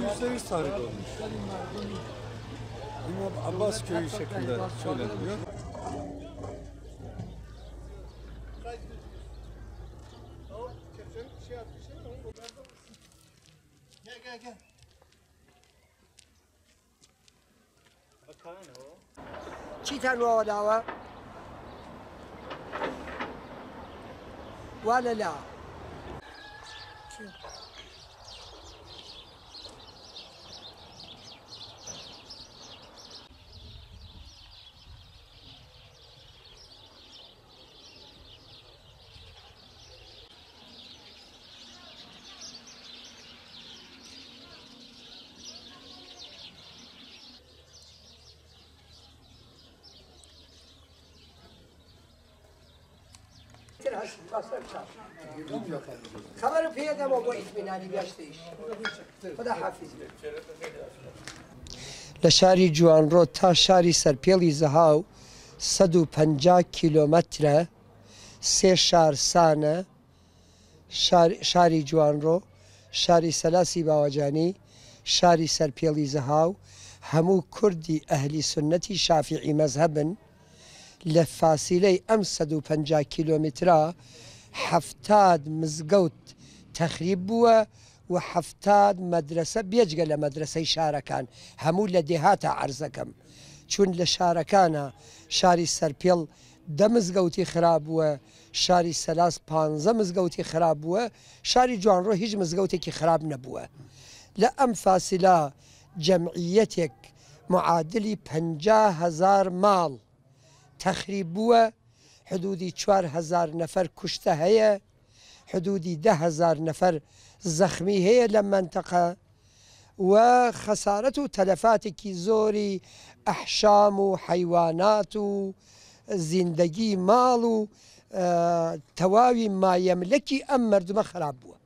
%100 tahrip olmuş. İmam Abbas köyü şeklinde söyleniyor. چیتان واوە لاوە؟ وا لە لا. لە شاری جوانڕۆ تا شاری سەرپێڵی زەهاو 150 کیلۆمەترە، سێ شارسانە، شاری جوانڕۆ، شاری سەلاسی باوەجانی، شاری سەرپێڵی زەهاو، هەموو کوردی ئەهلی سوننەتی شافیعی مەزهەبن، لە فاسیلەی ئەم 150 کیلۆمیترا 70 مزگەوت تەخریب بووە و 70 مەدرەسە بێجگە لە مەدرەسەی شارەکان، هەموو لە دێهاتا عەرزەکەم، چون لە شارەکانا شاری سەرپێڵ دە مزگەوتی خراپ بووە، شاری سەلاس پانزە مزگەوتی خراپ بووە، شاری جوانڕۆ هیچ مزگەوتێکی خراپ نەبووە. لە ئەم فاسیلە جەمعیەتێک معادلی 50,000 ماڵ تەخریب بووە، حدودی 4000 نەفەر کوشتە هەیە، حدودی 10,000 نەفەر زەخمی هەیە لەم مەنتەقە و خەسارەت و تەلەفاتێکی زۆری ئەحشام و حەیوانات و زیندەگی ماڵ و تەواوی مایەملەکی ئەم مەردمە خراپ بووە.